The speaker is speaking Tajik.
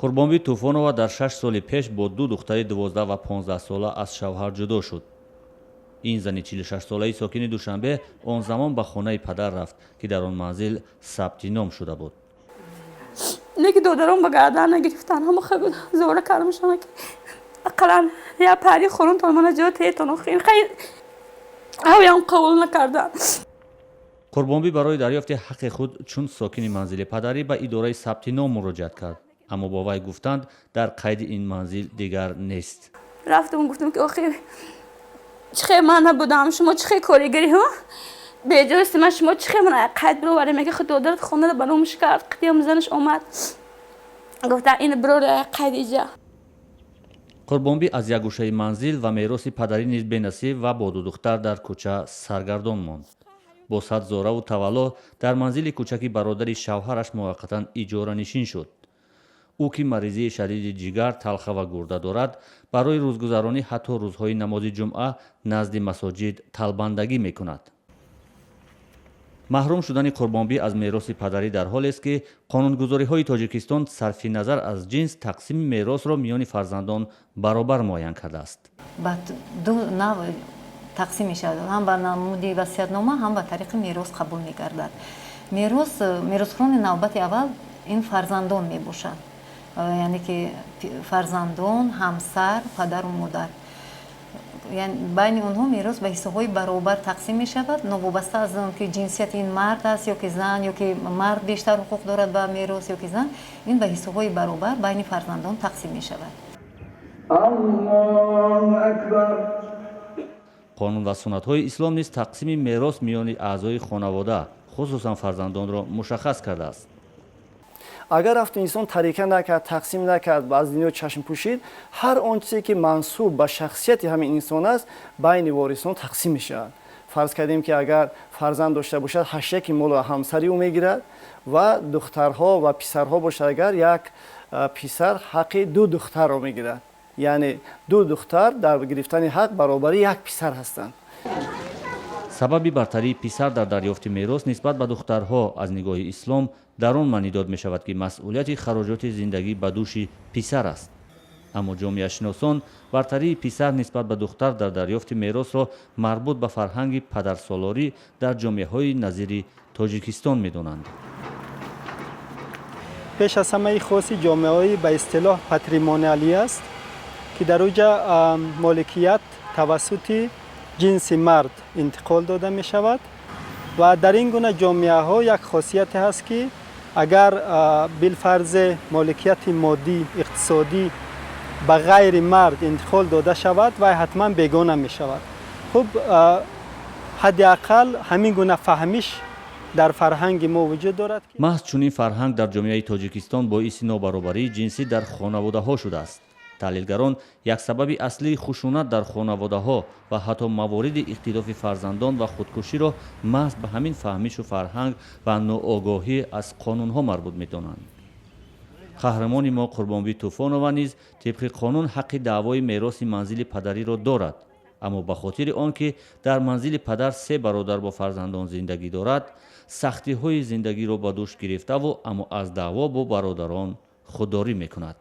Қурбонбӣ Тӯфонова дар 6 соли пеш бо ду духтари 12 ва 15 сола аз шавҳар ҷудо шуд. Ин зани 46-солаи сокини Душанбе он замон ба хонаи падар рафт, ки дар он манзил сабти ном шуда буд. Неки додарон ба гардан нагирифтан, ҳама зора кардамшона, ки ақаллан я пари хонунтон мана ҷо теетон. Ҳавям қабул накардан. Қурбонбӣ барои дарёфти ҳаққи худ чун сокини манзили падарӣ ба идораи сабти ном муроҷиат кард, аммо бо вай гуфтанд, дар қайди ин манзил дигар нест. Рафтам, гуфтам, ки охи, чӣ хел ман набудам, шумо чӣ хел коригарӣ беҷоисти ман, шумо чӣ хел ман қайд бироварем? Мега, худ додарат хонада ба номаш кард. Қидиам занаш омад, гуфта, ин бирор қайд иҷа. Қурбонбӣ аз як гӯшаи манзил ва мероси падарӣ низ бенасиб ва бо ду духтар дар кӯча саргардон монд. Бо сад зораву тавалло дар манзили кӯчаки бародари шавҳараш муваққатан иҷоранишин шуд. Ӯ, ки маризии шадиди ҷигар, талха ва гурда дорад, барои рӯзгузаронӣ ҳатто рӯзҳои намози ҷумъа назди масоҷид талбандагӣ мекунад. Маҳрум шудани Қурбонбӣ аз мероси падарӣ дар ҳолест, ки қонунгузориҳои Тоҷикистон сарфи назар аз ҷинс тақсими меросро миёни фарзандон баробар муайян кардааст. Ба ду навъ тақсим мешавад: ҳам ба намуди васиятнома, ҳам ба тариқи мерос қабул мегардад. Мерос, меросхӯрони навбати аввал ин фарзандон мебошанд, яъне ки фарзандон, ҳамсар, падару модар. Байни онҳо мерос ба ҳиссаҳои баробар тақсим мешавад, новобаста аз он ки ҷинсияти ин мард аст ё ки зан, ё ки мард бештар ҳуқуқ дорад ба мерос ё ки зан. Ин ба ҳиссаҳои баробар байни фарзандон тақсим мешавад. Аллоҳу акбар. Қонун ва суннатҳои ислом низ тақсими мерос миёни аъзои хонавода, хусусан фарзандонро мушаххас кардааст. Агар рафту инсон тарика накард, тақсим накард ва аз дунё чашм пӯшид, ҳар он чизе, ки мансуб ба шахсияти ҳамин инсон аст, байни ворисон тақсим мешавад. Фарз кардем, ки агар фарзанд дошта бошад, ҳаштяки моло ҳамсари ӯ мегирад ва духтарҳо ва писарҳо бошад, агар як писар ҳаққи ду духтарро мегирад, яъне ду духтар дар гирифтани ҳақ баробари як писар ҳастанд. Сабаби бартарии писар дар дарёфти мерос нисбат ба духтарҳо аз нигоҳи ислом дар он маънидод мешавад, ки масъулияти хароҷоти зиндагӣ ба дӯши писар аст. Аммо ҷомеашиносон бартарии писар нисбат ба духтар дар дарёфти меросро марбут ба фарҳанги падарсолорӣ дар ҷомеаҳои назири Тоҷикистон медонанд. Пеш аз ҳамаи хоси ҷомеаҳои ба истилоҳ патримониалӣ аст, ки дар уҷа моликият тавассути ҷинси мард интиқол дода мешавад. Ва дар ин гуна ҷомеаҳо як хосияте ҳаст, ки агар билфарзе моликияти моддӣ, иқтисодӣ ба ғайри мард интиқол дода шавад, вай ҳатман бегона мешавад. Хуб, ҳадди ақал ҳамин гуна фаҳмиш дар фарҳанги мо вуҷуд дорад. Маҳз чунин фарҳанг дар ҷомеаи Тоҷикистон боиси нобаробарии ҷинсӣ дар хонаводаҳо шудааст. Таҳлилгарон як сабаби аслии хушунат дар хонаводаҳо ва ҳатто мавориди ихтилофи фарзандон ва худкуширо маҳз ба ҳамин фаҳмишу фарҳанг ва ноогоҳӣ аз қонунҳо марбут медонанд. Қаҳрамони мо, Қурбонбӣ Тӯфонова, низ тибқи қонун ҳаққи даъвои мероси манзили падариро дорад, аммо ба хотири он ки дар манзили падар се бародар бо фарзандон зиндагӣ дорад, сахтиҳои зиндагиро ба дӯш гирифтаву аммо аз даъво бо бародарон худдорӣ мекунад.